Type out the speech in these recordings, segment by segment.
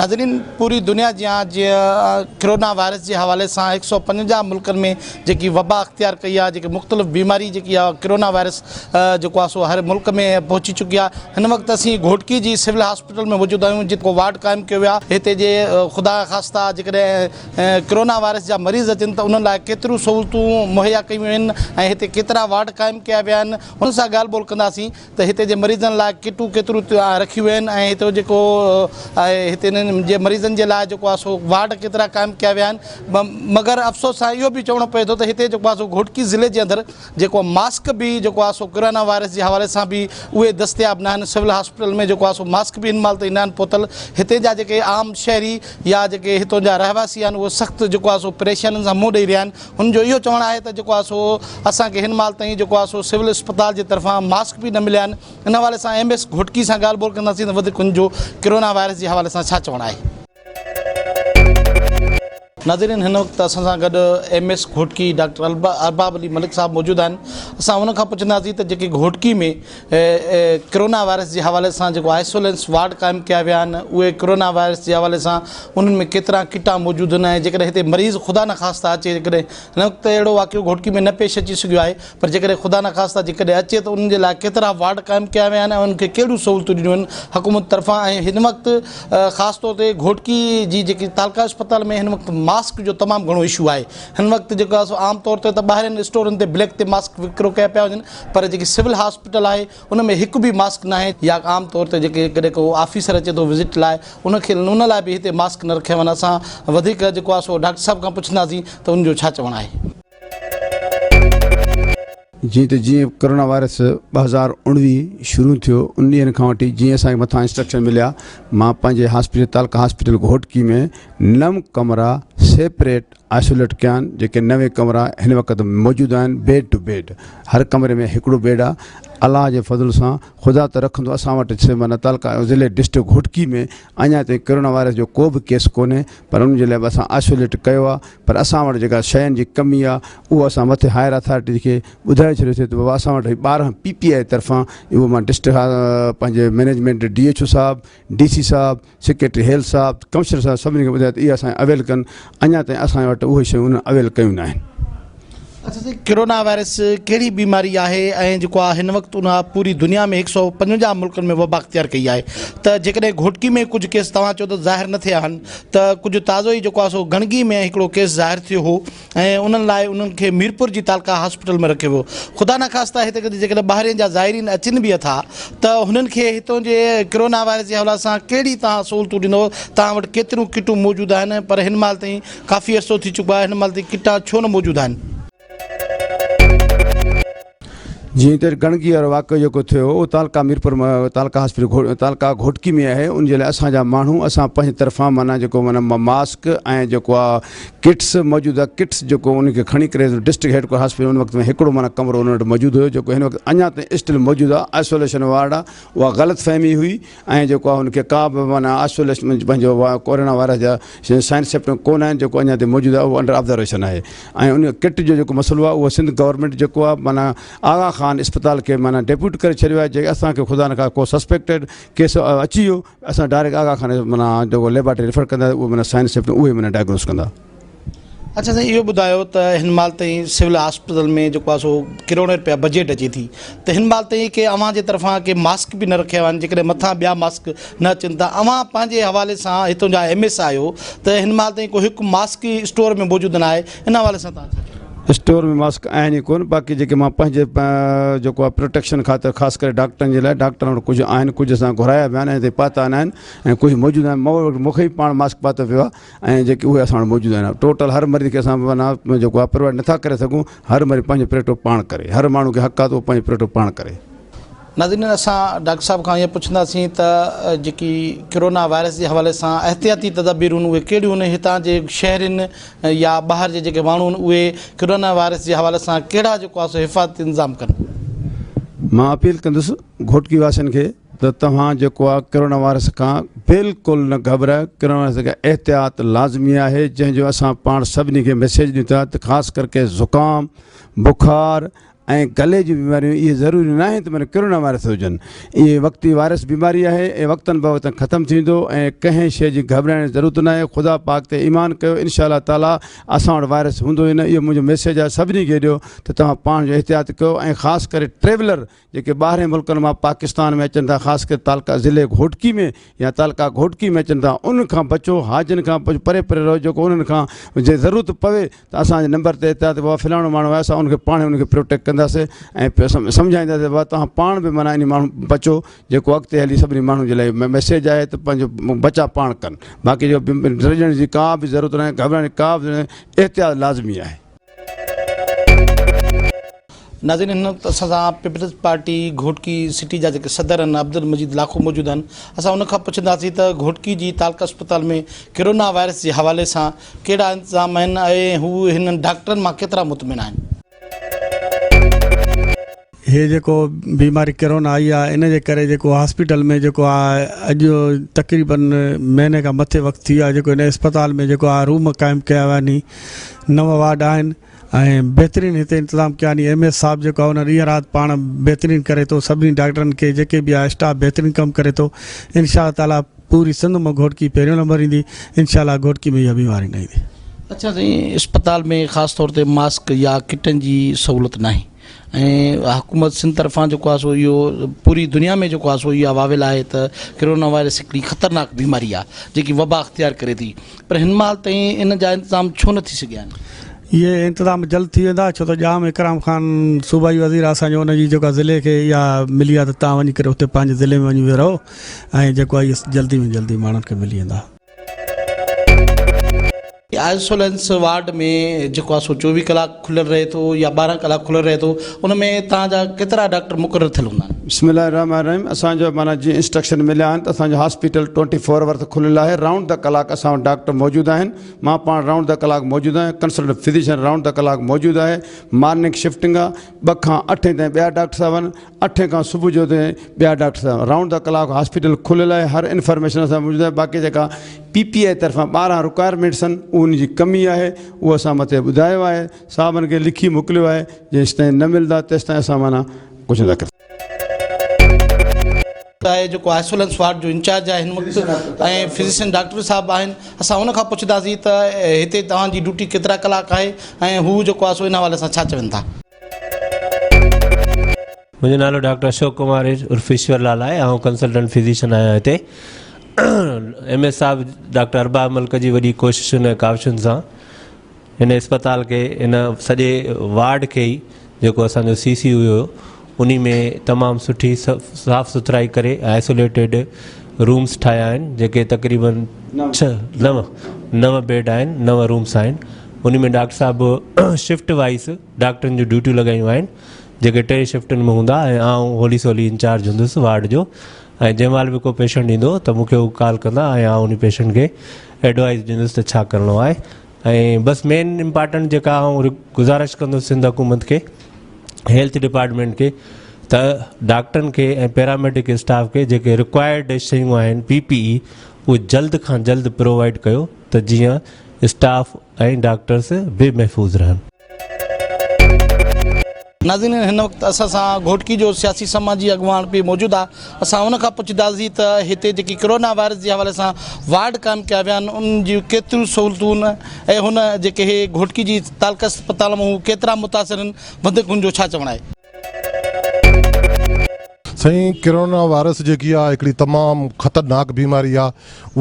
ناظرين پوري دنيا جيان جيئن ڪرونا وائرس جي حوالي سان هڪ سئو 55 ملڪن ۾ جيڪي وبا اختيار ڪئي آهي، جيڪي مختلف بيماري جيڪي آهي ڪرونا وائرس جيڪو آهي سو هر ملڪ ۾ پهچي چڪي آهي. هن وقت اسين گهوٽڪي جي سول هاسپيٽل ۾ موجود آهيون جتي وارڊ قائم ڪيو ويو آهي. هتي جي خدا نخواسته جيڪڏهن ڪرونا وائرس جا مريض اچن ته انهن لاء ڪيتريون سهولتون مهيا ڪيون ويون آهن ۽ هتي ڪيترا وارڊ قائم ڪيا ويا آهن انهن سان ڳالهه ٻولهه ڪنداسين. ته هتي جي مريضن لاء ڪٽون ڪيتريون رکيون ويون آهن ۽ هتي جيڪو آهي هتي انهن جي مريضن جي لاء جيڪو آهي سو وارڊ ڪيترا قائم ڪيا ويا آهن مگر افسوس سان اهو به چوڻو پئي ٿو ته هتي جيڪو آهي سو گهوٽڪي ضلعي جي اندر جيڪو ماسڪ به جيڪو آهي سو ڪرونا وائرس جي حوالي سان به اهي دستياب نه آهن. سول هاسپيٽل ۾ جيڪو آهي سو ماسڪ به هن مهل تائين نه آهن پهتل. هتي جا جيڪي عام شهري يا جيڪي هتون جا رهواسي آهن اهي سخت جيڪو آهي سو پريشانين سان منهن ڏئي رهيا آهن. هن جو اهو چوڻ آهي ته جيڪو آهي سو اسان کي هن مهل تائين جيڪو آهي سو سول اسپتال جي طرفان ماسڪ به نه مليا آهن. ان حوالي سان ايم ايس گهوٽڪي سان ڳالهه ٻولهه ڪنداسين ته وڌيڪ هن جو ڪرونا وائرس جي حوالي سان ڇا چوڻ آهي. ناظرين هن وقت اسان سان گڏ M S Ghotki doctor Arbab Ali Malik صاحب موجود آهن. اسان ان کان پڇنداسين ته جيڪي گهوٽڪي ۾ ڪرونا وائرس جي حوالي سان جيڪو آئسولينس وارڊ قائم ڪيا ويا آهن اهي ڪرونا وائرس جي حوالي سان انهن ۾ ڪيترا ڪٽا موجود آهن ۽ جيڪڏهن هتي مريض خدا نخواسته اچي جيڪڏهن هن وقت اهڙو واقعو گهوٽڪي ۾ نه پيش اچي سگهيو آهي پر جيڪڏهن خدا نخواسته جيڪڏهن اچي ته انهن جي لاء ڪيترا وارڊ قائم ڪيا ويا آهن ۽ انهن کي ڪهڙيون سهولتون ڏنيون آهن حڪومت طرفان ۽ هن وقت خاص طور تي گهوٽڪي جي جيڪي تعلقه اسپتال ۾ هن وقت ماسڪ جو تمام گهڻو اشو آهي هن وقت جيڪو آهي سو عام طور تي ته ٻاهرين اسٽورن تي بليڪ تي ماسڪ وڪرو ڪيا پيا وڃن پر جيڪي سول هاسپيٽل آهي ان ۾ هڪ به ماسڪ ناهي يا عام طور تي جيڪي ڪڏهن ڪو آفيسر اچي ٿو وزٽ لاء ان کي ان لاء به هتي ماسڪ نه رکيا وڃن اسان وڌيڪ جيڪو آهي سو ڊاڪٽر صاحب کان پڇنداسين ته ان جو ڇا چوڻ آهي. جيئن ته جيئن ڪرونا وائرس 2019 شروع ٿيو ان ڏينهن کان وٺي جيئن اسان کي مٿان انسٽرڪشن مليا مان پنهنجي هاسپيٽل تعلقه هاسپيٽل گهوٽڪي ۾ نو ڪمرا سيپريٽ آئسوليٽ ڪيا آهن جيڪي 90 ڪمرا هن وقت موجود آهن بيڊ ٽو بيڊ هر ڪمري ۾ هڪڙو بيڊ آهي الله جي فضل سان خدا ته رکندو اسان وٽ معنيٰ تعلقه ضلعي ڊسٽرڪٽ گهوٽڪي ۾ اڃا تائين ڪرونا وائرس جو ڪو به ڪيس ڪونهي پر ان جي لاء به اسان آئسوليٽ ڪيو آهي پر اسان وٽ جيڪا شين جي ڪمي آهي اهو اسان مٿي هائر اٿارٽي کي ٻڌائي ڇڏيوسي ته بابا اسان وٽ هي 12 پي پي آء طرفان اهو مان ڊسٽرڪٽ پنهنجي مئنيجمينٽ ڊي ايڇ او صاحب ڊي سي صاحب سيڪريٽري هيلٿ صاحب، ڪمشنر صاحب سڀني کي ٻڌايو ته اهي اسان کي اويل ڪن، اڃا تائين اسان وٽ اهي شيون انهن اويل ڪيون ناهن. اڇا سائين ڪرونا وائرس ڪهڙي بيماري آهي ۽ جيڪو آهي هن وقت ان پوري دنيا ۾ 155 ملڪن ۾ وبا اختيار ڪئي آهي ته جيڪڏهن گهوٽڪي ۾ ڪجهه ڪيس توهان چئو ته ظاهر نه ٿيا آهن ته ڪجهه تازو ئي جيڪو آهي سو گڻگي ۾ هڪڙو ڪيس ظاهر ٿيو هو ۽ انهن لاء انهن کي ميرپور جي تعلقه هاسپيٽل ۾ رکيو ويو. خدا نخواسته هتي ڪڏهن جيڪڏهن ٻاهرين جا زائرين اچن به اٿا ته هنن کي هتون جي ڪرونا وائرس جي حوالي سان ڪهڙي توهان سهولتون ڏيندو، توهان وٽ ڪيتريون ڪٽون موجود آهن پر هن مهل تائين ڪافي عرصو ٿي چڪو آهي هن مهل تائين ڪٽا ڇو نه موجود آهن؟ جيئن ته گڻگي وارو واقعو جيڪو ٿيو اهو تعلقه ميرپور تعلقه هاسپيٽل تعلقه گهوٽڪي ۾ آهي ان جي لاء اسان جا ماڻهو اسان پنهنجي طرفان معنيٰ جيڪو معنيٰ ماسڪ ۽ جيڪو آ ڪٽس موجود آ ڪٽس جيڪو ان کي کڻي ڪري ڊسٽرڪٽ هيڊ ڪوارٽر هاسپيٽل ان وقت ۾ هڪڙو معنيٰ ڪمرو ان وٽ موجود هيو جيڪو هن وقت اڃا تائين اسٽل موجود آ آئسوليشن وارڊ آ اها غلط فهمي هئي ۽ جيڪو آ ان کي ڪا به معنيٰ آئسوليشن پنهنجو ڪورونا وائرس جا سائن سمپٽم ڪونه آهن جيڪو اڃا تائين موجود آهي اهو انڊر آبزرويشن آهي ۽ ان ڪٽ جو جيڪو مسئلو آهي اهو سنڌ گورنمينٽ جيڪو آهي معنيٰ آغا خان اسپتال کي معنيٰ ڊيپوٽ ڪري ڇڏيو آهي جي اسان کي خدا نخواسته ڪو سسپيڪٽيڊ ڪيس اچي ويو اسان ڊائريڪٽ آغا خان معنيٰ جيڪو ليبارٽري ريفر ڪندا اهو معنيٰ سائن سمپٽم اهي معنيٰ ڊائگنوز ڪندا. اڇا سائين اهو ٻڌايو ته هن مهل تائين سول هاسپيٽل ۾ جيڪو آهي سو ڪروڙين رپيا بجيٽ اچي ٿي ته هن مهل تائين ڪي اوهان جي طرفان ڪي ماسڪ به نه رکيا ويا آهن جيڪڏهن مٿان ٻيا ماسڪ نه اچن ته اوهان پنهنجي حوالي سان هتون جا ايم ايس آهيو ته هن مهل تائين ڪو هڪ ماسڪ ئي اسٽور ۾ موجود نه آهي ان حوالي سان توهان ڇا چوندو؟ اسٽور ۾ ماسڪ آهن ئي ڪونه باقي جيڪي مان پنهنجي جيڪو آهي پروٽيڪشن خاطر خاص ڪري ڊاڪٽرن جي لاء ڊاڪٽرن وٽ ڪجهه آهن ڪجهه اسان گهرايا به آهن ۽ هتي پهتا نه آهن ۽ ڪجهه موجود آهن مون کي به پاڻ ماسڪ پاتو پيو آهي ۽ جيڪي اهي اسان وٽ موجود آهن ٽوٽل هر مريض کي اسان معنيٰ جيڪو آهي پرووائيڊ نٿا ڪري سگهون هر مريض پنهنجو پريٽو پاڻ ڪري هر ماڻهو کي حق آهي ته اهو پنهنجو پريٽو پاڻ ڪري. ناظرين اسان ڊاڪٽر صاحب کان اهو پڇنداسين ته جيڪي ڪرونا وائرس جي حوالي سان احتياطي تدابيرون اهي ڪهڙيون آهن هتان جي شهرين يا ٻاهر جي جيڪي ماڻهو آهن اهي ڪرونا وائرس جي حوالي سان ڪهڙا جيڪو آهي سو حفاظتي انتظام ڪن. مان اپيل ڪندس گهوٽڪي واسين کي ته توهان جيڪو آهي ڪرونا وائرس کان بلڪل نه گهٻرايو ڪرونا وائرس کان احتياط لازمي آهي جنهن جو اسان پاڻ سڀني کي ميسيج ڏيون ٿا ته خاص ڪرڪي زڪام بخار ۽ گلي جون بيماريون اهي ضروري ناهن ته معنيٰ ڪرونا وائرس هجن. اهي وقتي وائرس بيماري آهي ۽ وقتن بوقتن ختم ٿي ويندو ۽ ڪنهن شيء جي گهٻرائڻ جي ضرورت ناهي. خدا پاڪ تي ايمان ڪيو انشاء الله تعاليٰ اسان وٽ وائرس هوندو ئي نه. اهو منهنجو ميسيج آهي سڀني کي ڏيو ته توهان پاڻ جو احتياط ڪيو ۽ خاص ڪري ٽريولر جيڪي ٻاهرين ملڪن مان پاڪستان ۾ اچن ٿا خاص ڪري تعلقه ضلعي گهوٽڪي ۾ يا تعلقه گهوٽڪي ۾ اچن ٿا انهن کان بچو حاجين کان پري پري رهو جيڪو انهن کان جي ضرورت پوي ته اسان جي نمبر تي اطلاع ته بابا فلاڻو ماڻهو آهي اسان ان کي پاڻ ان کي پروٽيڪٽ ڪنداسين ۽ سمجهائينداسين بابا توهان پاڻ به معنيٰ انهي ماڻهو بچو جيڪو اڳتي هلي سڀني ماڻهن جي لاء ميسيج آهي ته پنهنجو بچاء پاڻ ڪن باقي جو ڊڄڻ جي ڪا به ضرورت ناهي گهٻرائڻ جي ڪا به ضرورت ناهي احتياط لازمي آهي. ناظرين هن وقت اسان سان پيپلز پارٽي گهوٽڪي سٽي جا جيڪي صدر آهن عبدالمجيد لاکو موجود آهن اسان ان کان پڇنداسين ته گهوٽڪي جي تعلقه اسپتال ۾ ڪرونا وائرس جي حوالي سان ڪهڙا انتظام آهن ۽ هو هنن ڊاڪٽرن مان ڪيترا مطمئن آهن. هي جيڪو بيماري ڪرونا آئي آ ان جي ڪري جيڪو هاسپيٽل ۾ جيڪو آ اڄ تقريبن مهيني کان مٿي وقت ٿي ويو آ جيڪو هن اسپتال ۾ جيڪو آ روم قائم ڪيا ويا ني نو وارڊ آهن ۽ بهترين هتي انتظام ڪيا ني ايم ايس صاحب جيڪو آ ان ڏينهن رات پاڻ بهترين ڪري ٿو سڀني ڊاڪٽرن کي جيڪي به آ اسٽاف بهترين ڪم ڪري ٿو انشاء الله تعالي پوري سنڌ مان گهوٽڪي پهريون نمبر ايندي انشاء الله گهوٽڪي ۾ اها بيماري نه ايندي. اڇا سائين اسپتال ۾ خاص طور تي ماسڪ يا ڪٽن جي سهولت ناهي. ۽ حڪومت سنڌ طرفان جيڪو آهي سو اهو پوري دنيا ۾ جيڪو آهي سو اها واويلا آهي ته ڪرونا وائرس هڪڙي خطرناڪ بيماري آهي جيڪي وبا اختيار ڪري ٿي پر هن مهل تائين ان جا انتظام ڇو نه ٿي سگهيا آهن؟ اهي انتظام جلد ٿي ويندا ڇو ته ڄام اڪرام خان صوبائي وزير آهي اسان جو ان جي جيڪا ضلعي کي اها ملي آهي ته تان وڃي ڪري اتي پنهنجي ضلعي ۾ وڃي ويهي رهو ۽ جيڪو آهي جلدي ۾ جلدي ماڻهن کي ملي ويندا. آئسولينس وارڊ ۾ جيڪو آهي سو 24 ڪلاڪ کليل رهي ٿو يا 12 ڪلاڪ کليل رهي ٿو ان ۾ توهان جا ڪيترا ڊاڪٽر مقرر ٿيل هوندا آهن؟ بسم الله الرحمٰن الرحيم اسان جو معنيٰ جيئن انسٽرڪشن مليا آهن ته اسان جو هاسپيٽل ٽوئنٽي فور آورس کليل آهي رائونڊ the clock اسان وٽ ڊاڪٽر موجود آهن مان پاڻ رائونڊ the clock موجود آهيان consultant physician round the clock موجود آهي مارننگ شفٽنگ آهي ٻه کان اٺين تائين ٻيا ڊاڪٽر صاحب آهن اٺين کان صبح جو تائين ٻيا ڊاڪٽر صاحب رائونڊ the clock hospital کليل آهي هر انفارميشن اسان موجود آهي باقي جيڪا پي پي آء طرفان 12 رڪوائرمينٽس آهن ان جي ڪمي آهي اهو اسان مٿي ٻڌايو آهي صاحبن کي لکي موڪليو آهي جيستائين نه ملندا تيستائين اسان معنيٰ ڪجهه نٿا ڪري آهي جيڪو آئسولنس وارڊ جو انچارج آهي هن وقت ۽ فزيشن ڊاڪٽر صاحب آهن اسان ان کان پڇنداسين ته هتي توهان جي ڊيوٽي ڪيترا ڪلاڪ آهي ۽ هو جيڪو آهي سو ان حوالي سان ڇا چون ٿا. منهنجو نالو ڊاڪٽر اشوڪ ڪمار عرف ايشور لال آهي آئون ڪنسلٽنٽ فزيشن آهيان هتي ايم ايس صاحب ڊاڪٽر ارباب ملڪ جي وڏي ڪوششن ۽ ڪاوشن سان هن اسپتال کي هن سڄي وارڊ کي ئي جيڪو اسان جو سي سي يو هيو انهي ۾ تمام سٺي صاف سٿرائي ڪري آئسوليٽيڊ رومس ٺاهيا آهن جيڪي تقريبن ڇهه نو نو بيڊ آهن نو رومس آهن انهي ۾ ڊاڪٽر صاحب شفٽ وائيز ڊاڪٽرن جون ڊيوٽيون لڳايون آهن جيڪي ٽي شفٽن ۾ هوندا ۽ آئون هولي سولي انچارج هوندس وارڊ جو ۽ جنهن مهل به ڪو پيشنٽ ايندو ته مون کي هو ڪال ڪندا ۽ آئون انهي پيشنٽ کي ايڊوائز ڏيندس ته ڇا ڪرڻو آهي ۽ بس مين امپارٽنٽ جيڪا آئون گذارش ڪندس سنڌ حڪومت کي هيلٿ ڊپارٽمينٽ کي ته ڊاڪٽرن کي ۽ پيراميڊڪ اسٽاف کي جيڪي رڪوائرڊ شيون آهن پي پي اي اهي جلد کان جلد پرووائڊ ڪيو ته جيئن اسٽاف ۽ ڊاڪٽرس به محفوظ رهن. ناظرين هن وقت اسان سان گهوٽڪي جو سياسي سماجي اڳواڻ به موجود آ اسان ان کان پڇنداسين ته هتي جيڪي ڪرونا وائرس جي حوالي سان وارڊ قائم ڪيا ويا آهن انهن جون ڪيتريون سهولتون ۽ هن جيڪي هي گهوٽڪي جي تعلقه اسپتال مان هو ڪيترا متاثر آهن وڌيڪ هن جو ڇا چوڻ آهي. سائين ڪرونا وائرس جيڪي آ هڪڙي تمام خطرناڪ بيماري آ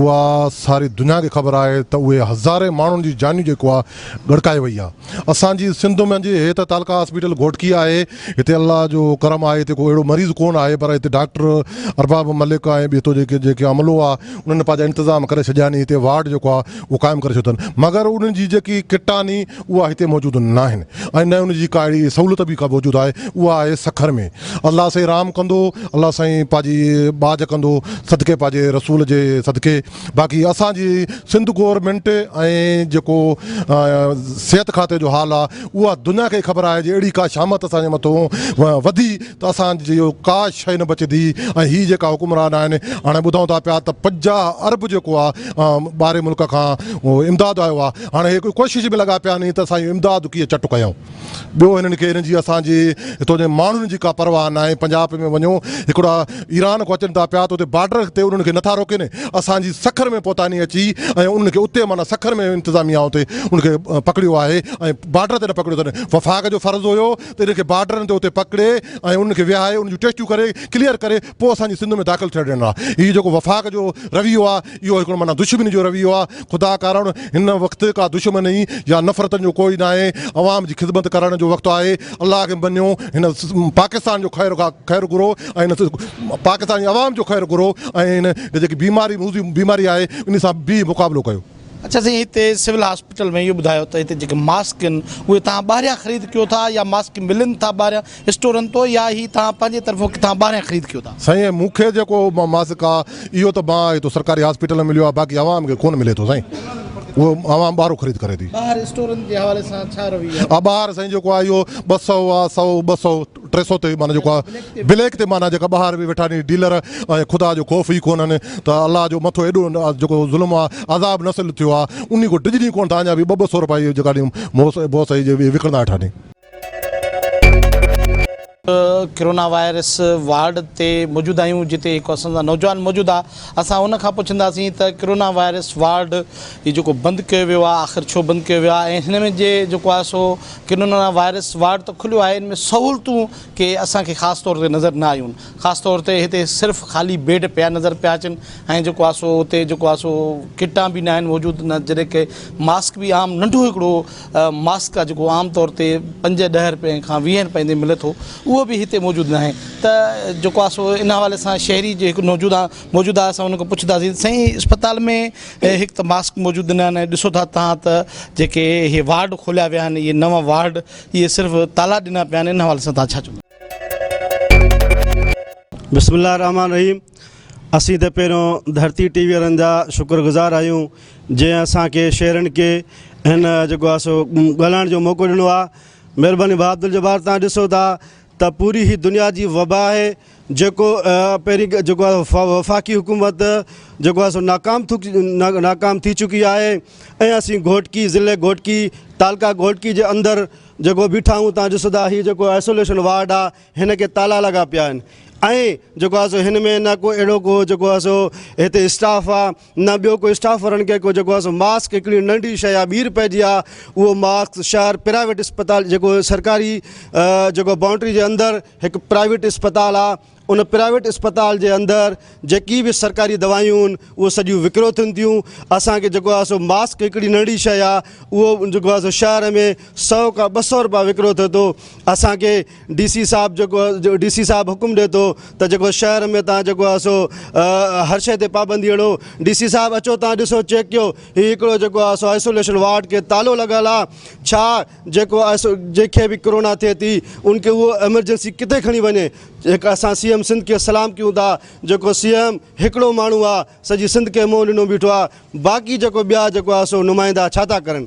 اها ساري دنيا کي خبر آهي ته اهي هزارين ماڻهن جي جانيون جيڪو آ ڳڙڪائي وئي آ اسان جي سنڌ ۾ جي هي ته تعلقه هاسپيٽل گهوٽڪي آهي هتي الله جو ڪرم آهي هتي ڪو اهڙو مريض ڪون آهي پر هتي ڊاڪٽر ارباب ملڪ ۽ ٻي هتو جيڪي جيڪي عملو آ انهن پنهنجا انتظام ڪري ڇڏيا آهن هتي وارڊ جيڪو آ اهو قائم ڪري ڇڏيو اٿن مگر انهن جي جيڪي ڪٽ آ ني اها هتي موجود ناهن ۽ نه ان جي ڪا اهڙي سهولت به ڪا موجود آهي اها آهي سکر ۾ الله سائين رحم ڪندو. الله سائين پنهنجي ٻاجهه ڪندو صدقي پنهنجي رسول جي صدقي باقي اسان جي سنڌ گورنمينٽ ۽ جيڪو صحت کاتي جو حال آ اها دنيا کي خبر آهي جي اهڙي ڪا شامت اسان جي مٿو وڌي ته اسان جي ڪا شيء نه بچندي ۽ هي جيڪا حڪمران آهن هاڻي ٻڌون ٿا پيا ته 50 ارب جيڪو آ ٻاهرين ملڪ کان امداد آيو آ هاڻي هي ڪوشش ۾ لڳا پيا آهن ته اسان اهو امداد ڪيئن چٽ ڪيون. ٻيو هنن کي هنن جي اسان جي هتو جي ماڻهن جي ڪا پرواهه ناهي پنجاب ۾ وڃو هڪڙا ايران کان اچن ٿا پيا ته اتي بارڊر تي انهن کي نٿا روڪين اسان جي سکر ۾ پهتا ني اچي ۽ انهن کي اتي معنيٰ سکر ۾ انتظاميا اتي انهن کي پڪڙيو آهي ۽ بارڊر تي نه پڪڙيو اٿن وفاق جو فرض هيو ته انهن کي بارڊرن تي اتي پڪڙي ۽ انهن کي ويهائي انهن جون ٽيسٽيون ڪري ڪليئر ڪري پوء اسان جي سنڌ ۾ داخل ٿيڻ ڏيڻ آ هي جيڪو وفاق جو رويو آ اهو هڪڙو معنيٰ دشمني جو رويو آ، خدا ڪارڻ هن وقت ڪا دشمني يا نفرتن جو ڪوئي ناهي، عوام جي خدمت ڪرڻ جو وقت آهي، الله کي مڃو هن پاڪستان جو خير خير گهرو ۽ هن پاڪستان جي عوام جو خير گهرو ۽ هن جيڪي بيماري موذي بيماري آهي ان سان بيهي مقابلو ڪيو. اڇا سائين هتي سول هاسپيٽل ۾ اهو ٻڌايو ته هتي جيڪي ماسڪ آهن اهي توهان ٻاهريان خريد ڪيو ٿا يا ماسڪ ملن ٿا ٻاهريان اسٽورن تو يا هي توهان پنهنجي طرفون ڪٿان ٻاهريان خريد ڪيو ٿا؟ سائين مون کي جيڪو ماسڪ آ اهو ته مان هتو سرڪاري هاسپيٽل ۾ مليو آ باقي عوام کي ڪونه ملي ٿو سائين اهو عوام ٻاهرو خريد ڪري ٿي. ٻاهر اسٽورن جي حوالي سان ڇا رويو آ؟ آ ٻاهر سائين جيڪو آ اهو 200 آ سئو ٻه سئو ٽي سئو تي معنيٰ جيڪو آ بليڪ تي معنيٰ جيڪا ٻاهر به ويٺا ني ڊيلر ۽ خدا جو خوف ئي ڪونهن ته الله جو مٿو ايڏو جيڪو ظلم آ عذاب نسل ٿيو آ انهي کان ڊڄن ئي ڪونه ٿا اڃا به ٻه ٻه سئو روپيا جيڪا بوس وڪڻندا ويٺا ني. ڪرونا وائرس وارڊ تي موجود آهيون جتي هڪ اسان سان نوجوان موجود آ اسان ان کان پڇنداسين ته ڪرونا وائرس وارڊ هي جيڪو بند ڪيو ويو آ آخر ڇو بند ڪيو ويو آ ۽ هن ۾ جي جيڪو آ سو ڪرونا وائرس وارڊ ته کليو آهي ان ۾ سهولتون ڪي اسان کي خاص طور تي نظر نه آيون خاص طور تي هتي صرف خالي بيڊ پيا نظر پيا اچن ۽ جيڪو آ سو اتي جيڪو آ سو ڪٽان به ناهن موجود نه جڏهن ڪي ماسڪ به عام ننڍو هڪڙو ماسڪ آ جيڪو عام طور تي 5 10 رپين کان 20 رپين تائين ملي ٿو اهو به هتي موجود ناهي ته جيڪو آ سو ان حوالي سان شهري جي هڪ موجود آ موجود آ اسان ان کان پڇنداسين سائين اسپتال ۾ هڪ ته ماسڪ موجود نه آهن ۽ ڏسو ٿا تهان ته جيڪي اهي وارڊ کوليا ويا آهن اهي نوان وارڊ اهي صرف تالا ڏنا پيا آهن ان حوالي سان تهان ڇا چوندا. بسم الله الرحمٰن الرحيم اسين ته پهريون ڌرتي ٽي وي وارن جا شڪر گذار آهيون جنهن اسان کي شهرين کي هن جيڪو آهي سو ڳالهائڻ جو موقعو ڏنو آهي مهرباني ڀاء عبدالجبار تان ڏسو ٿا ته پوري هي دنيا جي وبا آهي جيڪو پهرين جيڪو آهي وفاقي حڪومت جيڪو آهي سو ناڪام ناڪام ٿي چڪي آهي ۽ اسين گهوٽڪي ضلعي گهوٽڪي تعلقه گهوٽڪي جي اندر جيڪو بيٺا آهيون تان ڏسو ٿا هي جيڪو آئسوليشن وارڊ آهي هن کي تالا لڳا پيا آهن ۽ جيڪو آهي سو هن ۾ نه ڪو اهڙو ڪو جيڪو آهي سو هتي اسٽاف آهي نه ٻيو ڪو اسٽاف وارن کي ڪو جيڪو آهي سو ماسڪ هڪڙي ننڍي شيء آهي 20 روپئي جي آهي اهو ماسڪ شهر پرائيويٽ اسپتال جيڪو سرڪاري جيڪو بائونڊري جي اندر هڪ پرائيويٽ اسپتال آهي ان پرائيويٽ اسپتال جي اندر جيڪي به سرڪاري دوائيون آهن اهي سڄيون وڪرو ٿين ٿيون اسان کي جيڪو آهي سو ماسڪ هڪڙي ننڍي شيء آهي اهو جيڪو آهي سو شهر ۾ 100 کان 200 روپيا وڪرو ٿئي ٿو اسان کي ڊي سي صاحب جيڪو ڊي سي صاحب حڪم ڏئي ٿو ته جيڪو شهر ۾ تان جيڪو آهي سو هر شيء تي پابندي هڻو ڊي سي صاحب اچو تان ڏسو چيڪ ڪيو هي هڪڙو جيڪو آهي سو آئسوليشن وارڊ کي تالو لڳل آهي ڇا جيڪو آئسو جنهن کي به ڪرونا ٿئي ٿي ان کي اهو ايمرجنسي ڪٿي کڻي وڃي هڪ اسان سي ايم سنڌ کي سلام ڪيون ٿا جيڪو سي ايم هڪڙو ماڻهو آهي سڄي سنڌ کي منهن ڏنو بيٺو آهي باقي جيڪو ٻيا جيڪو آهي سو نمائندا ڇا ٿا ڪرن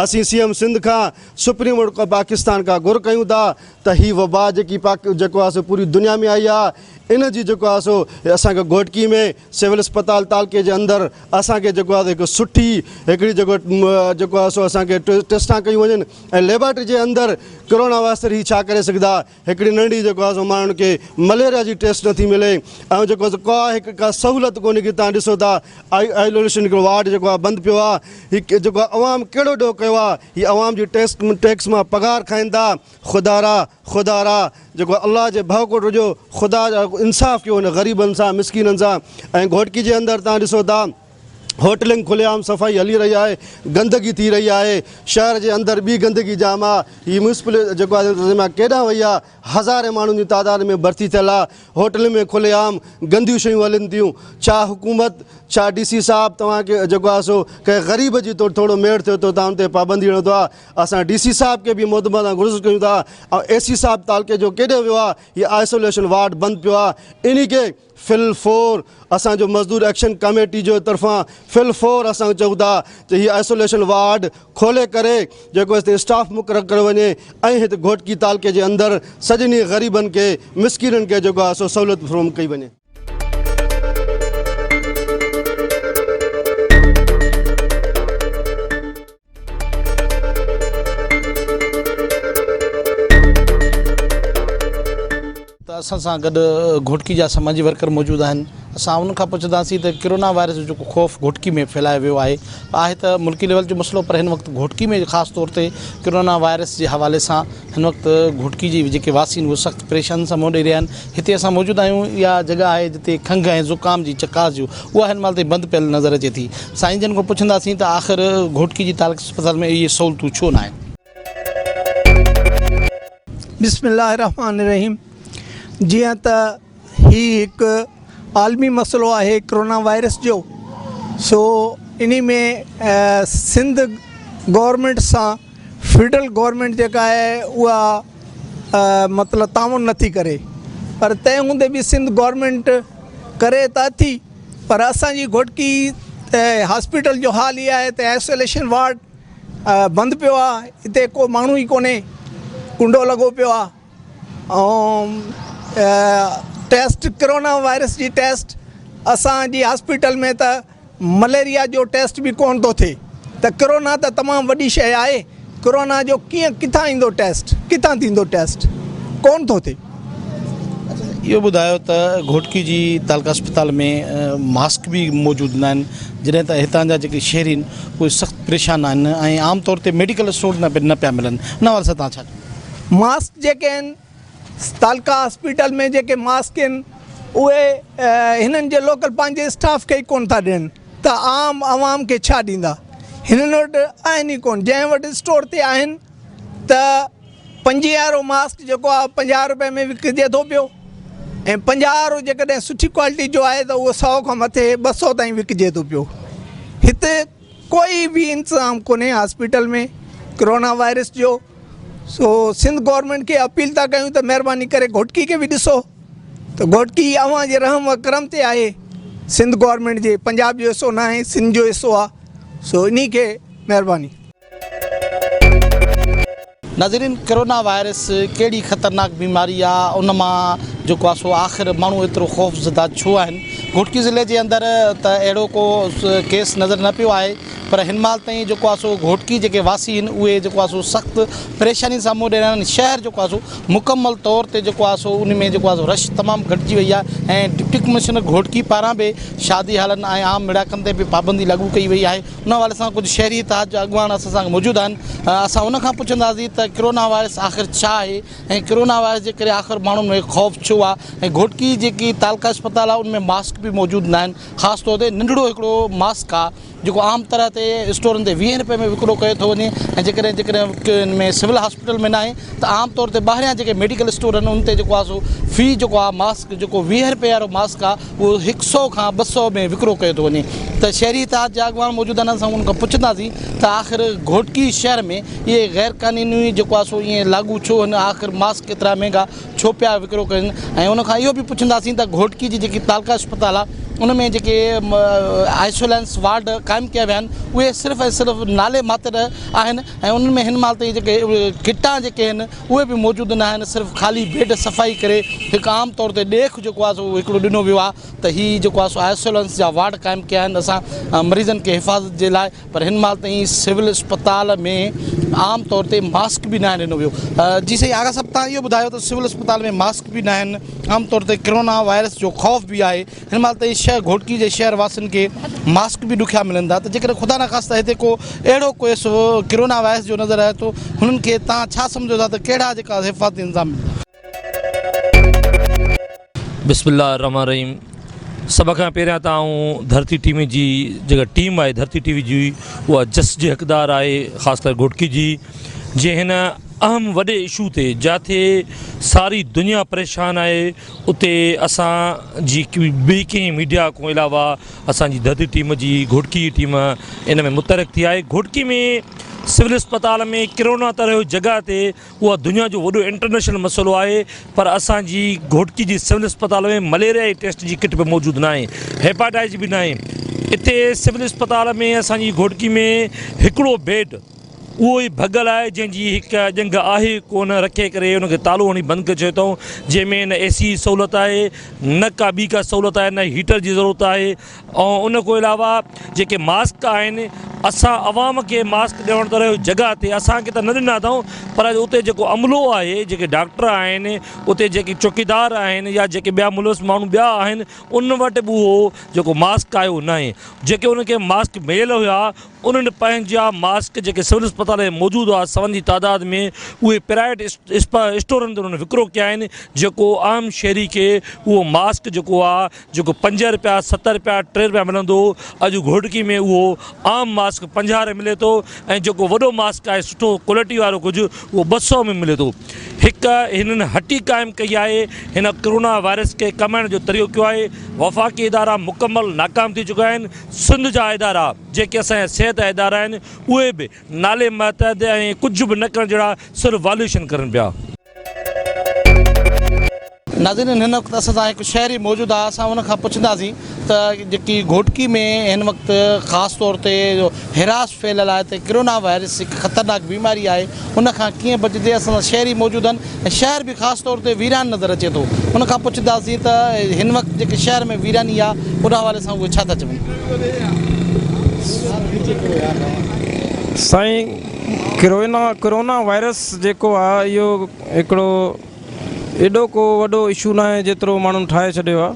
اسين سي ايم سنڌ کان سپريم ڪورٽ پاڪستان کان گهر ڪيون ٿا ته هي وبا جيڪي پاڪ جيڪو آهي سو پوري دنيا ۾ آئي آهي ان جي جيڪو آهي سو اسان کي گهوٽڪي ۾ سول اسپتال تعلقي جي اندر اسان کي جيڪو آهي هڪ سٺي هڪڙي جيڪو جيڪو آهي سو اسان کي ٽيسٽان ڪيون وڃن ۽ ليبارٽري جي اندر ڪرونا واسطي هي ڇا ڪري سگهندا هڪڙي ننڍي جيڪو آهي سو ماڻهن کي مليريا جي ٽيسٽ نٿي ملي ۽ جيڪو آهي سو ڪا هڪ ڪا سهولت ڪونهي ڪي تان ڏسو ٿا آئسوليشن هڪڙو وارڊ جيڪو آهي بند پيو آهي هي جيڪو آهي عوام ڪهڙو ڏوهه ڪيو آهي هي عوام جي ٽيڪس ٽيڪس مان پگهار کائن ٿا خدا را خدا را جيڪو الله جي ڀؤ کان ڊڄو خدا انصاف ڪيو هن غريبن سان مسڪينن سان ۽ گهوٽڪي جي اندر تان ڏسو ٿا هوٽلن کلي عام صفائي هلي رهي آهي، گندگي ٿي رهي آهي، شهر جي اندر ٻي گندگي جام آ، هي ميونسپل جيڪو آهي انتظاميا ڪيڏانهن وئي آ، هزارين ماڻهن جي تعداد ۾ ڀرتي ٿيل آ، هوٽلن ۾ کلي عام گنديون شيون هلن ٿيون، ڇا حڪومت ڇا ڊي سي صاحب توهان کي جيڪو آ سو ڪنهن غريب جي تو ٿورو ميڙ ٿيو ٿو توهان ان تي پابندي هڻو ٿا، اسان ڊي سي صاحب کي به مودبانه گرز ڪيون ٿا ۽ اي سي صاحب تعلقي جو ڪيڏي ويو آ، هي آئسوليشن وارڊ بند پيو آ، انهي کي فل فور اسان جو مزدور ايڪشن ڪميٽي جو طرفان فل فور اسان چئون ٿا ته هي آئسوليشن وارڊ کولي ڪري جيڪو هتي اسٽاف مقرر ڪيو وڃي ۽ هت گهوٽڪي تعلقي جي اندر سڄني غريبن کي مسڪينن کي جيڪو آهي سو سهولت فراهم ڪئي وڃي. ته اسان سان گڏ گهوٽڪي جا سماجي ورڪر موجود آهن اسان انهن کان پڇنداسين ته ڪرونا وائرس جو جيڪو خوف گهوٽڪي ۾ ڦهلايو ويو آهي آهي ته ملڪي ليول جو مسئلو پر هن وقت گهوٽڪي ۾ خاص طور تي ڪرونا وائرس جي حوالي سان هن وقت گهوٽڪي جي جيڪي واسي آهن اهي سخت پريشانين سان منهن ڏئي رهيا آهن هتي اسان موجود آهيون اها جڳهه آهي جتي کنگهه ۽ زڪام جي چڪاس جو اها هن مهل تائين بند پيل نظر اچي ٿي سائين جن کان پڇنداسين ته آخر گهوٽڪي جي تعلقه اسپتال ۾ اهي سهولتون ڇو ناهن. بسم الله الرحمٰن الرحيم جيئن ته هي هڪ عالمي مسئلو آهي ڪرونا وائرس جو سو انهي ۾ سنڌ گورنمينٽ سان فيڊرل گورنمينٽ جيڪا آهي اها مطلب تعاون نٿي ڪري پر تنهن هوندي به سنڌ گورنمينٽ ڪري ته اٿي پر اسان جي گهوٽڪي هاسپيٽل جو حال اهي آهي ته آئسوليشن وارڊ بند پيو آهي اتي ڪو ماڻهو ئي ڪونهي ڪنڊو لڳو پيو آهي ۽ ٽيسٽ ڪرونا وائرس جي ٽيسٽ اسان جي هاسپيٽل ۾ ته مليريا جو ٽيسٽ به ڪونه ٿو ٿئي ته ڪرونا ته تمام وڏي شيء آهي ڪرونا جو ڪيئن ڪٿان ايندو ٽيسٽ ڪٿان ٿيندو ٽيسٽ ڪونه ٿو ٿئي. اچا اهو ٻڌايو ته گهوٽڪي جي تعلقه اسپتال ۾ ماسڪ به موجود نه آهن جڏهن ته هتان جا جيڪي شهري آهن اهي سخت پريشان آهن ۽ عام طور تي ميڊيڪل اسٽور نه پيا ملن ان حوالي سان توهان ڇا چوندو؟ ماسڪ جيڪي آهن تعلقه هاسپيٽل ۾ جيڪي ماسڪ آهن اهي هنن جي لوڪل پنهنجي اسٽاف کي ئي ڪونه ٿا ڏين ته عام عوام کي ڇا ڏيندا هنن وٽ آهن ئي ڪونه جنهن وٽ اسٽور تي آهن ته پنجيهه وارو ماسڪ جيڪو آهي 50 روپئي ۾ وڪجي ٿو پيو ۽ 50 وارو جيڪڏهن سٺي ڪوالٽي جو آهي ته اهو 100 کان مٿي 200 تائين وڪجي ٿو پيو هتي ڪوئي به انتظام ڪونهي هاسپيٽل ۾ ڪرونا وائرس جو سو سنڌ گورنمينٽ کي اپيل ٿا ڪيون ته مهرباني ڪري گهوٽڪي کي به ڏسو ته گهوٽڪي اوهان جي رحم و ڪرم تي آهي سنڌ گورنمينٽ جي پنجاب جو حصو ناهي سنڌ جو حصو آ سو انهي کي مهرباني. ناظرين ڪرونا وائرس ڪهڙي خطرناڪ بيماري آ ان مان جيڪو آ سو آخر ماڻهو ايترو خوف زده ڇو آهن گهوٽڪي ضلعي جي اندر ته اهڙو ڪو ڪيس نظر نه پيو آهي پر هن مهل تائين جيڪو آهي سو گهوٽڪي جيڪي واسي آهن اهي جيڪو آهي سو سخت پريشاني سان منهن ڏئي رهيا آهن شهر جيڪو آهي سو مڪمل طور تي جيڪو آهي سو ان ۾ جيڪو آهي سو رش تمام گهٽجي وئي آهي ۽ ڊپٽي ڪمشنر گهوٽڪي پاران به شادي هالن ۽ عام ميڙاڪن تي به پابندي لاڳو ڪئي وئي آهي ان حوالي سان ڪجهه شهري اتحاد جا اڳواڻ اسان سان موجود آهن اسان ان کان پڇنداسين ته ڪرونا وائرس آخر ڇا آهي ۽ ڪرونا وائرس جي ڪري آخر ماڻهن ۾ خوف ڇو آهي ۽ گهوٽڪي جيڪي تعلقه اسپتال آهي ان ۾ ماسڪ به موجود ناهن خاص طور تي ننڍڙو هڪڙو ماسڪ آهي جيڪو عام طرح تي اسٽورن تي ويهين رپئي ۾ وڪرو ڪيو ٿو وڃي ۽ جيڪڏهن جيڪڏهن ان ۾ سول هاسپيٽل ۾ ناهي ته عام طور تي ٻاهريان جيڪي ميڊيڪل اسٽور آهن ان تي جيڪو آهي سو في جيڪو آهي ماسڪ جيڪو ويهه رپئي وارو ماسڪ آهي اهو هڪ سئو کان ٻه سئو ۾ وڪرو ڪيو ٿو وڃي ته شهري اتحاد جا اڳواڻ موجود آهن اسان انهن کان پڇنداسين ته آخر گهوٽڪي شهر ۾ اهي غير قانوني جيڪو آهي سو ائين لاڳو ڇو آهن آخر ماسڪ ايترا مهنگا ڇو پيا وڪرو ڪن ۽ ان کان اهو به پڇنداسين ته گهوٽڪي جي جيڪي تعلقه اسپتال آهي ان ۾ جيڪي آئسولينس وارڊ قائم ڪيا ويا آهن اهي صرف ۽ صرف نالي ماتر آهن ۽ انهن ۾ هن مهل تائين جيڪي ڪٽا جيڪي آهن اهي به موجود نه آهن صرف خالي بيڊ صفائي ڪري هڪ عام طور تي ڏيک جيڪو آهي سو هڪڙو ڏنو ويو آهي ته هي جيڪو آهي سو آئسولينس جا وارڊ قائم ڪيا آهن اسان مريضن کي حفاظت جي لاء پر هن مهل تائين سول اسپتال ۾ عام طور تي ماسڪ به ناهي ڏنو ويو. جي سائين آغا صاحب تهان اهو ٻڌايو ته سول اسپتال ۾ ماسڪ به ناهن عام طور تي ڪرونا وائرس جو خوف به آهي هن مهل تائين شهر گهوٽڪي جي شهر واسين کي ماسڪ به ڏکيا ملن ٿا ته جيڪڏهن خدا نخواسته هتي ڪو اهڙو ڪيس ڪرونا وائرس جو نظر آيو ته هنن کي تهان ڇا سمجهو ٿا ته ڪهڙا جيڪا حفاظتي انتظام ملندا. بسم الله الرحمن الرحيم سڀ کان پهريان ته آئون ڌرتي ٽي وي جي جيڪا ٽيم آهي ڌرتي ٽي وي جي اها جس جي حقدار آهي خاص ڪري گهوٽڪي جي جنهن هن اهم وڏي اشو تي جاٿي ساري دنيا پريشان آهي اتي اسان جي ٻي ڪنهن ميڊيا کان علاوه اسان جي ڌرتي ٽيم جي گهوٽڪي جي ٽيم ان ۾ متحرڪ ٿي آهي گهوٽڪي ۾ سول اسپتال ۾ ڪرونا ته رهيو جڳهه تي اها دنيا جو وڏو انٽرنيشنل مسئلو آهي پر اسان جي گهوٽڪي جي سول اسپتال ۾ مليريا جي ٽيسٽ جي ڪٽ به موجود ناهي هيپاٽائز به ناهي اتي سول اسپتال ۾ اسان جي گهوٽڪي ۾ هڪڙو بيڊ اهو ئي ڀڳل آهي جنهن جي هڪ ڄنگهه آهي ڪونه رکي ڪري ان کي تالو هڻي بند ڪري ڇڏيو اٿئون جنهن ۾ نه اي سي جي سهولت آهي نه ڪا ٻي ڪا سهولت آهي نه هيٽر جي ضرورت آهي ۽ ان کان علاوه جيڪي ماسڪ آهن اسان عوام کي ماسڪ ڏيڻ ته رهيو جڳهه تي اسان کي ته نه ڏنا اٿئون پر اتي جيڪو عملو آهي جيڪي ڊاڪٽر آهن اتي جيڪي چوڪيدار آهن يا جيڪي ٻيا ملوث ماڻهو ٻيا آهن ان وٽ به اهو جيڪو ماسڪ آهي اهو ناهي جيڪي انهن کي ماسڪ مليل هيا انهن پنهنجا ماسڪ جيڪي سول اسپتال ۾ موجود هئا سون جي تعداد ۾ اهي پرائيويٽ اسٽورن تي انهن وڪرو ڪيا آهن جيڪو عام شهري کي اهو ماسڪ جيڪو آهي جيڪو 5 رپيا 7 رپيا 3 رپيا ملندو هو اڄ گهوٽڪي ۾ اهو عام ماسڪ 50 رپيا ملي ٿو ۽ جيڪو وڏو ماسڪ آهي سٺو ڪوالٽي وارو ڪجهه اهو 200 ۾ ملي ٿو هڪ هنن هٽي قائم ڪئي آهي هن ڪرونا وائرس کي ڪمائڻ جو طريقو ڪيو آهي وفاقي ادارا مڪمل ناڪام ٿي چڪا آهن سنڌ جا ادارا جيڪي اسان جا صحت جا ادارا آهن اهي به نالي ماتحت ۽ ڪجهه به نه ڪرڻ جهڙا صرف واليوشن ڪرن پيا. ناظرين هن وقت اسان سان هڪ شهري موجود آهي اسان ان کان پڇنداسين ته جيڪي گهوٽڪي ۾ هن وقت خاص طور تي هراس ڦهليل آهي ته ڪرونا وائرس هڪ خطرناڪ بيماري آهي ان کان ڪيئن بچجي اسان سان شهري موجود آهن ۽ شهر به خاص طور تي ويران نظر اچي ٿو ان کان پڇنداسين ته هن وقت جيڪي شهر ۾ ويراني آهي ان حوالي سان اهي ڇا ٿا چون. سائين ڪرونا ڪرونا وائرس جيڪو آ اهو هڪڙو ايڏو ڪو وڏو اشو ناهي جيترو ماڻهن ٺاهي ڇڏيو آ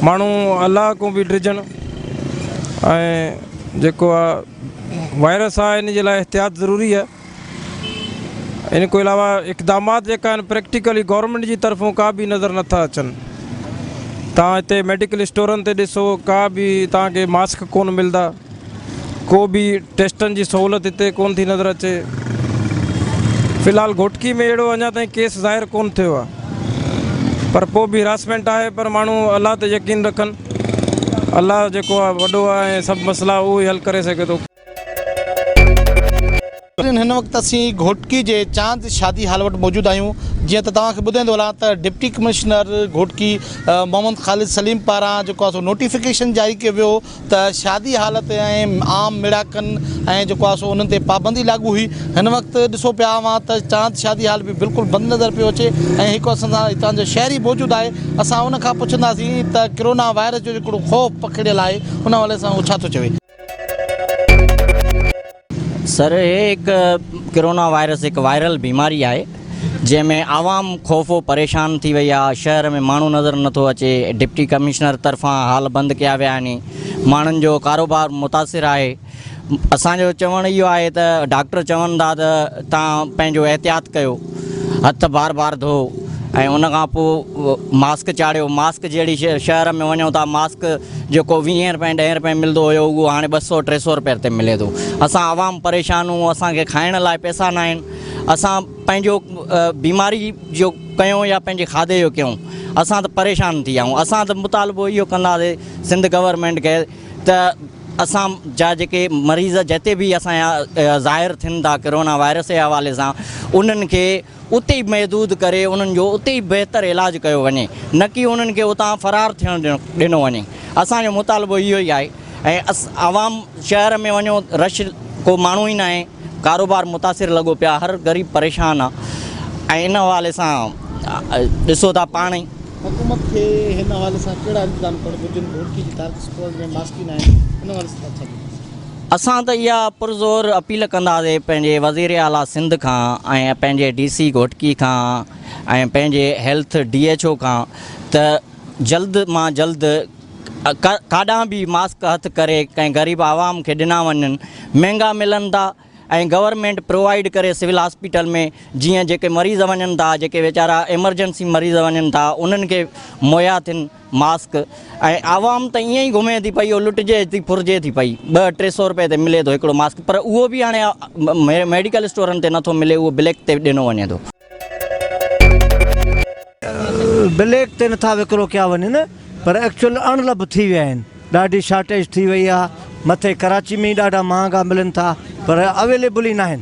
ماڻهو الله کان به ڊڄن ۽ جيڪو آ وائرس آ ان جي لاء احتياط ضروري آ. ان کان علاوه اقدامات جيڪا آهن پريڪٽيڪلي گورنمينٽ جي طرفون ڪا به نظر نٿا اچن. توهان هتي ميڊيڪل اسٽورن تي ڏسو ڪا به توهان کي ماسڪ ڪون ملدا، ڪو به ٽيسٽن جي سهولت هتي ڪون ٿي نظر اچي. في الحال گهوٽڪي ۾ اهڙو اڃا تائين ڪيس ظاهر ڪون ٿيو آهي پر پوء به هراسمينٽ آهي پر ماڻهو الله تي يقين رکن الله جيڪو آهي وڏو آهي ۽ سڀ مسئلا اهو ئي حل ڪري سگهي ٿو. ناظرين هن وقت اسين گهوٽڪي جي چاند شادي هال وٽ موجود آهيون جيئن ته توهان کي ٻڌائيندو هلان ته ڊپٽي ڪمشنر گهوٽڪي محمد خالد سليم پاران جيڪو آهي سو نوٽيفڪيشن جاري ڪيو ويو ته شادي هال تي ۽ عام ميڙاڪن ۽ جيڪو آهي سو انهن تي پابندي لاڳو هئي هن وقت ڏسو پيا اوهان ته چاند شادي هال به بلڪل بند نظر پيو اچي ۽ هڪ اسان سان هتان جو شهري موجود آهي اسان ان کان پڇنداسين ته ڪرونا وائرس جو جيڪو خوف پکڙيل آهي ان حوالي سان هو ڇا ٿو چوي. سر هي هڪ ڪرونا وائرس هڪ وائرل بيماري آهي جنهن ۾ عوام خوف و پريشان ٿي وئي آهي شهر ۾ ماڻهو نظر نٿو اچي ڊپٽي ڪمشنر طرفان هال بند ڪيا ويا آهن ماڻهن جو ڪاروبار متاثر آهي اسان جو چوڻ اهو آهي ته ڊاڪٽر چون ٿا ته توهان پنهنجو احتياط ڪيو هٿ بار بار ڌو ۽ ان کان پوء ماسڪ چاڙهيو ماسڪ جهڙي شهر ۾ وڃو ٿا ماسڪ جيڪو ويهين رپئي ڏهين رپئي ملندو هيو اهو هاڻي 200 300 رپئي تي ملي ٿو اسان عوام پريشان آهيون اسان کي کائڻ لاء پئسا نه آهن اسان پنهنجو بيماري جو ڪيون يا پنهنجي کاڌي جو ڪيون اسان ته پريشان ٿي ويا آهيون اسان ته مطالبو اهو ڪنداسين سنڌ گورنمينٽ کي ته اسان جا جيڪي مريض جتي به اسان جا ظاهر ٿين ٿا ڪرونا وائرس جي حوالي سان انهن کي اتي ئي محدود ڪري انهن جو اتي ئي بهتر علاج ڪيو وڃي نه ڪي انهن کي اتان فرار ٿيڻ ڏنو وڃي اسان جو مطالبو اهو ئي آهي ۽ عوام شهر ۾ وڃو رش ڪو ماڻهو ئي ناهي ڪاروبار متاثر لڳو پيو آهي هر غريب پريشان آهي ۽ ان حوالي سان ڏسو ٿا پاڻ ئي. حڪومت کي هن حوالي سان ڪهڙا انتظام ڪرڻ گهرجن، گهوٽڪي جي تعلقي اسپتال ۾ ماسڪ ئي ناهن، ان حوالي سان توهان ڇا چوندو؟ اسان ته اها پرزور اپيل ڪنداسين پنهنجي وزير اعليٰ سنڌ کان ۽ پنهنجي ڊي سي گهوٽڪي کان ۽ پنهنجي هيلٿ ڊي ايڇ او کان ته جلد مان جلد ڪاڏانهن به ماسڪ هٿ ڪري ڪنهن غريب عوام کي ڏنا وڃن، مهنگا ملن ٿا. ۽ گورنمينٽ پرووائيڊ ڪري سول هاسپيٽل ۾ جيئن جيڪي مريض وڃن ٿا جيڪي ويچارا ايمرجنسي مريض وڃن ٿا انهن کي مهيا ٿين ماسڪ ۽ عوام ته ائين ئي گهمي ٿي پئي اهو لٽجي ٿي ڦرجي ٿي پئي ٻه 300 روپئي تي ملي ٿو هڪڙو ماسڪ پر اهو به هاڻي ميڊيڪل اسٽورن تي نٿو ملي اهو بليڪ تي ڏنو وڃي ٿو. بليڪ تي نٿا وڪرو ڪيا وڃن پر ايڪچوئل اڻلڀ ٿي ويا آهن ڏاڍي شارٽيج ٿي وئي آهي مٿي ڪراچي ۾ ئي ڏاڍا مهانگا ملن ٿا پر اويليبل ئي ناهن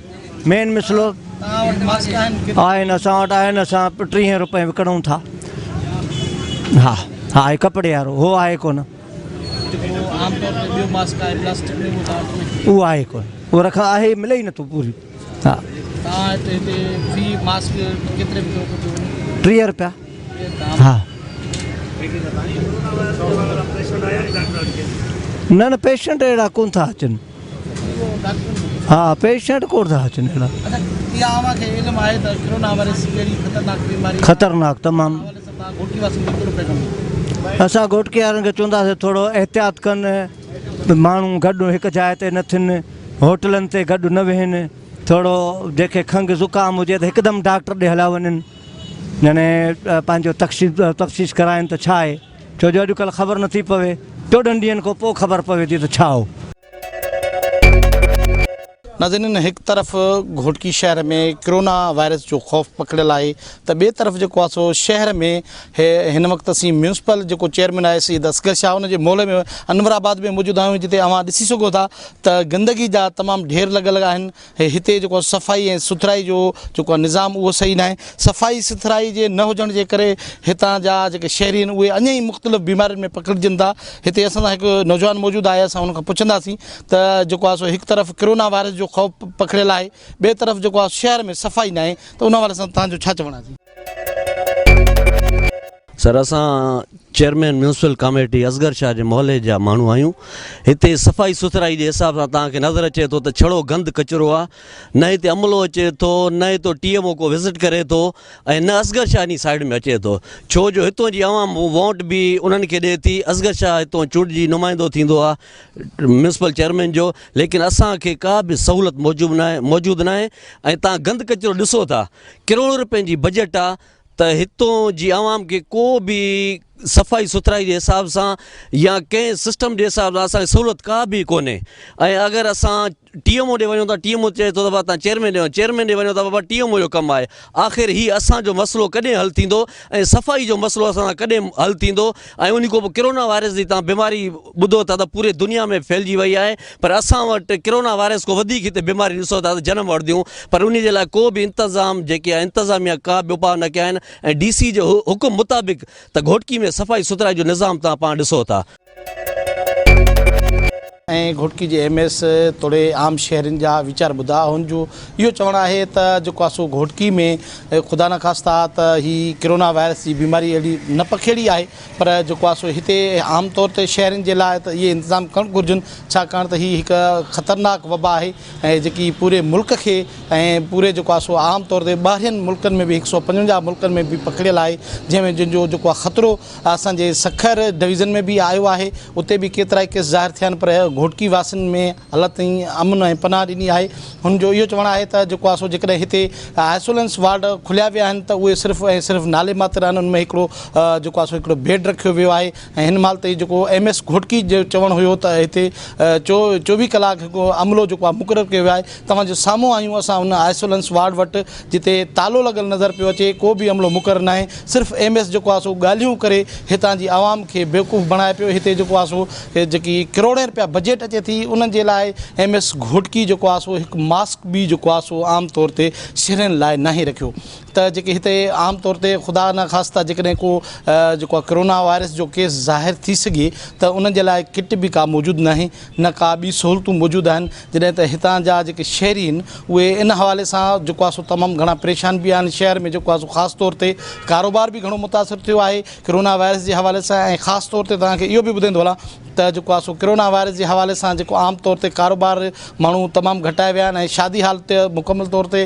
مين مسئلو آهن اسان وٽ آهن اسان 30 روپئي وڪڻون ٿا ها ها هي ڪپڙي وارو هو آهي ڪونه اهو آهي ڪونه اهو رکا آهي ملي ئي نٿو پوري ها 30 روپيا ها نه نه پيشنٽ اهڙا ڪونه ٿا اچن ها پيشنٽ ڪونه ٿا اچن اهڙا. خطرناڪ تمام. اسان گهوٽڪي وارن کي چونداسين ٿورو احتياط ڪن ماڻهو گڏ هڪ جاء تي نه ٿين هوٽلن تي گڏ نه ويهن ٿورو جنهن کي کنگهه زڪام هجي ته هڪدم ڊاڪٽر ڏي هليا وڃن يعني پنهنجو تشخيص ڪرائن ته ڇا آهي ڇو جو اڄڪلهه خبر نٿي پوي 14 ڏينهن کان پوء خبر پوي ٿي ته ڇا هو. ناظرين هڪ طرف گهوٽڪي شهر ۾ ڪرونا وائرس جو خوف پکڙيل آهي ته ٻئي طرف جيڪو آهي سو شهر ۾ هن وقت اسين ميونسپل جيڪو چيئرمين آهي سيد اصغر شاهه ان جي محلي ۾ انور آباد ۾ موجود آهيون جتي اوهان ڏسي سگهو ٿا ته گندگي جا تمام ڍير لڳل آهن هتي جيڪو صفائي ۽ سٿرائي جو جيڪو آهي نظام اهو صحيح ناهي صفائي سٿرائي جي نه هجڻ جي ڪري هتان جا جيڪي شهري آهن اهي اڃا ئي مختلف بيمارين ۾ پکڙجن ٿا هتي اسان سان هڪ نوجوان موجود آهي اسان ان کان پڇنداسين ته جيڪو آهي سو هڪ طرف ڪرونا وائرس جو خوف پکڙيل آهي ٻئي طرف جيڪو آهي شهر ۾ صفائي ناهي ته ان حوالي سان توهان جو ڇا چوڻ آهي. سر اسان chairman municipal committee Asghar Shah جي محلي جا ماڻهو آهيون هتي صفائي سٿرائي جي حساب سان توهان کي نظر اچي ٿو ته ڇڙو گند ڪچرو آهي نه هتي عملو اچي ٿو نه هتو ٽي ايم او ڪو وزٽ ڪري ٿو ۽ نه اصغر شاهه انهي سائيڊ ۾ اچي ٿو ڇو جو هتو جي عوام ووٽ به انهن کي ڏي ٿي اصغر شاهه هتو چونڊجي نمائندو ٿيندو آهي ميونسپل چيئرمين جو ليڪن اسان کي ڪا به سهولت موجود ناهي موجود ناهي ۽ تان گند ڪچرو ڏسو ٿا ڪروڙ روپين جي بجيٽ آ ته هتون جي عوام کي ڪو به صفائي سٿرائي جي حساب سان يا ڪنهن سسٽم جي حساب سان اسان کي سهولت ڪا به ڪونهي ۽ اگر اسان ٽي ايم او ڏي وڃون ٿا ٽي ايم او چئي ٿو ته بابا تان چيئرمين ڏي وڃو چيئرمين ڏي وڃو ته بابا ٽي ايم او جو ڪم آهي آخر هي اسان جو مسئلو ڪڏهن حل ٿيندو ۽ صفائي جو مسئلو اسان سان ڪڏهن حل ٿيندو ۽ انهي کان پوء ڪرونا وائرس جي تان بيماري ٻڌو ٿا ته پوري دنيا ۾ ڦهلجي وئي آهي پر اسان وٽ ڪرونا وائرس کان وڌيڪ هتي بيماري ڏسو ٿا ته جنم وٺنديون پر انهي جي لاء ڪو به انتظام جيڪي آهي انتظاميا ڪا به اپاء نه ڪيا آهن ۽ ڊي سي جي حڪم مطابق ته گهوٽڪي ۾ صفائي سٿرائي جو نظام تان پاڻ ڏسو ٿا. ۽ گهوٽڪي جي ايم ايس توڙي عام شهرين جا ويچار ٻڌا هن جو اهو چوڻ آهي ته جيڪو آهي سو گهوٽڪي ۾ خدا نخواسته ته هي ڪرونا وائرس جي بيماري اهڙي نه پکيڙي آهي پر جيڪو آهي سو هتي عام طور تي شهرين جي لاء ته اهي انتظام ڪرڻ گهرجن ڇاڪاڻ ته هي هڪ خطرناڪ وبا آهي ۽ جيڪي پوري ملڪ کي ۽ پوري جيڪو آهي سو عام طور تي ٻاهرين ملڪن ۾ به 155 ملڪن ۾ به پکڙيل آهي جنهن ۾ جن جو جيڪو آهي خطرو اسان جي سکر ڊويزن ۾ به آيو آهي اتي به ڪيترائي ڪيس ظاهر ٿيا آهن پر گهوٽڪي واسين ۾ الله تائين امن ۽ پناهه ڏني آهي هن جو اهو چوڻ آهي ته جيڪو آهي سو جيڪڏهن هتي آئسولنس وارڊ کوليا ويا آهن ته اهي صرف ۽ صرف نالي ماتر آهن ان ۾ هڪڙو جيڪو آهي سو هڪڙو بيڊ رکيو ويو آهي ۽ هن مهل تائين جيڪو ايم ايس گهوٽڪي جو چوڻ هيو ته هتي 24 ڪلاڪ هڪ عملو جيڪو آهي مقرر ڪيو ويو آهي توهان جي سامهون آهيون اسان ان آئسولنس وارڊ وٽ جتي تالو لڳل نظر پيو اچي ڪو به عملو مقرر ناهي صرف ايم ايس جيڪو آهي سو ڳالهيون ڪري هتان جي عوام کي بيوقوف بڻائي پيو هتي جيڪو آهي سو جيڪي ڪروڙين رپيا بجيٽ اچي ٿي انهن جي لاء ايم ايس گهوٽڪي جيڪو آهي سو هڪ ماسڪ به جيڪو آهي سو عام طور تي شهرين لاء ناهي رکيو ته جيڪي هتي عام طور تي خدا نه خواسته جيڪڏهن ڪو جيڪو آهي ڪرونا وائرس جو ڪيس ظاهر ٿي سگهي ته انهن جي لاء ڪٽ به ڪا موجود ناهي نه ڪا ٻي سهولتون موجود آهن جڏهن ته هتان جا جيڪي شهري آهن اهي ان حوالي سان جيڪو آهي سو تمام گهڻا پريشان به آهن شهر ۾ جيڪو آهي سو خاص طور تي ڪاروبار به گهڻو متاثر ٿيو آهي ڪرونا وائرس جي حوالي سان ۽ خاص طور تي توهان کي اهو به ٻڌائيندو هلان ته جيڪو آهي سو ڪرونا وائرس جي حوالي سان جيڪو عام طور تي ڪاروبار ماڻهو تمام گهٽائي ويا آهن ۽ شادي هال تي مڪمل طور تي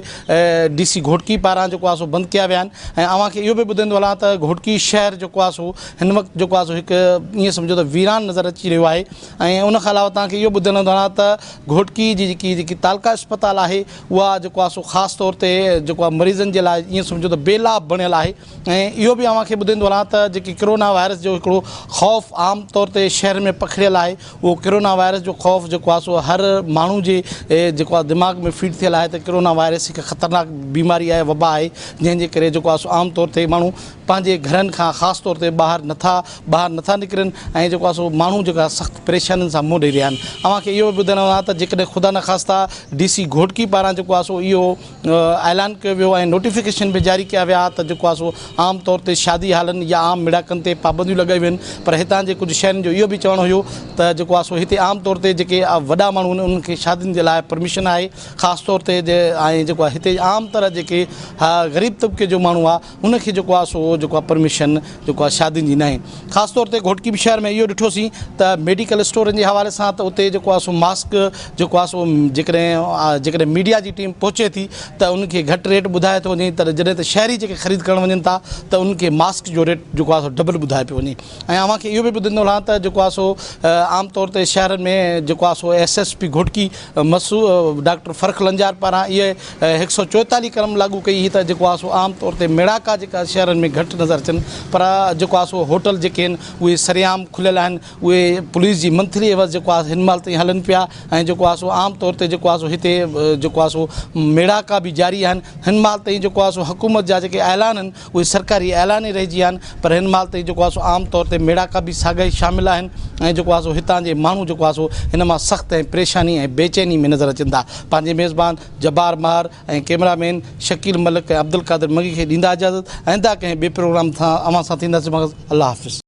ڊي سي گهوٽڪي پاران جيڪو آهي سو آهي سو بند ڪيا ويا آهن ۽ اوهان کي اهو به ٻڌائيندو هلان ته گهوٽڪي شهر جيڪو آهي سو هن وقت جيڪو آهي سو هڪ ائين سمجهو ته ويران نظر اچي رهيو آهي ۽ ان کان علاوه توهان کي اهو ٻڌائيندو هلان ته گهوٽڪي جي جيڪي جيڪي تعلقه اسپتال آهي اها جيڪو آهي سو خاص طور تي جيڪو آهي مريضن جي لاء ائين سمجهو ته بي لاڀ بڻيل آهي ۽ اهو به اوهان کي ٻڌائيندو هلان ته جيڪي ڪرونا وائرس جو هڪڙو خوف عام طور تي شهر ۾ پکڙيل آهي اهو ڪرونا وائرس جو خوف جيڪو آهي سو هر ماڻهو جي جيڪو آهي دماغ ۾ فيڊ ٿيل آهي ته ڪرونا وائرس هڪ خطرناڪ بيماري آهي وبا آهي جنهن جي ڪري جيڪو آهي سو عام طور تي ماڻهو پنهنجي گهرن کان خاص طور تي ٻاهر نٿا ٻاهر نٿا نڪرن ۽ جيڪو آهي سو ماڻهو جيڪا سخت پريشانين سان منهن ڏئي رهيا آهن اوهان کي اهو به ٻڌائڻو آهي ته جيڪڏهن خدا نخواسته ڊي سي گهوٽڪي پاران جيڪو آهي سو اهو اعلان ڪيو ويو ۽ نوٽيفڪيشن به جاري ڪيا ويا ته جيڪو آهي سو عام طور تي شادي هالن يا عام ميڙاڪن تي پابنديون لڳايون ويون پر هتان جي ڪجهه شهرين جو اهو به چوڻ هيو ته جيڪو آهي سو هتي عام طور تي جيڪي وڏا ماڻهو آهن انهن کي شادين جي لاء پرميشن آهي خاص طور تي ۽ جيڪو آهي هتي عام طرح جيڪي غريب طبقي جو ماڻهو آهي ان کي جيڪو آهي سو جيڪو آهي پرميشن جيڪو آهي شادين جي ناهي خاص طور تي گهوٽڪي شهر ۾ اهو ڏٺوسين ته ميڊيڪل اسٽورن جي حوالي سان ته اتي جيڪو آهي سو ماسڪ جيڪو آهي سو جيڪڏهن جيڪڏهن ميڊيا جي ٽيم پهچي ٿي ته ان کي گهٽ ريٽ ٻڌايو ٿو وڃي ته جڏهن ته شهري جيڪي خريد ڪرڻ وڃن ٿا ته ان کي ماسڪ جو ريٽ جيڪو آهي سو ڊبل ٻڌايو پيو وڃي ۽ اوهان کي اهو به ٻڌندو هلان ته جيڪو آهي سو عام طور تي شهرن ۾ جيڪو آهي سو ايس ايس پي گهوٽڪي مسو ڊاڪٽر فرخ لنجار پاران اهي هڪ سئو چوئيتاليهه قلم لاڳو ڪئي هئي ته جيڪو آهي سو عام طور تي ميڙاڪا جيڪا شهرن ۾ گهٽ نظر اچن پر جيڪو آهي سو هوٽل جيڪي آهن اهي سرعام کليل آهن اهي پوليس جي منٿلي عيوض جيڪو آهي هن مهل تائين هلن پيا ۽ جيڪو آهي سو عام طور تي جيڪو آهي سو هتي جيڪو آهي سو ميڙاڪا به جاري آهن هن مهل تائين جيڪو آهي سو حڪومت جا جيڪي اعلان آهن اهي سرڪاري اعلان ئي رهجي ويا آهن پر هن مهل تائين جيڪو آهي سو عام طور تي ميڙاڪا به ساڳيا ئي شامل آهن ۽ جيڪو آهي سو هتان جي ماڻهو جيڪو آهي سو هن مان سخت ۽ پريشاني ۽ بيچيني ۾ نظر اچن ٿا. پنهنجي ميزبان جبار مهر ۽ ڪئميرا مين شڪيل ملڪ ۽ عبدالقادر منگي کي ڏيندا اجازت آئنده ڪنهن ٻئي پروگرام سان اوهان سان ٿينداسين الله حافظ.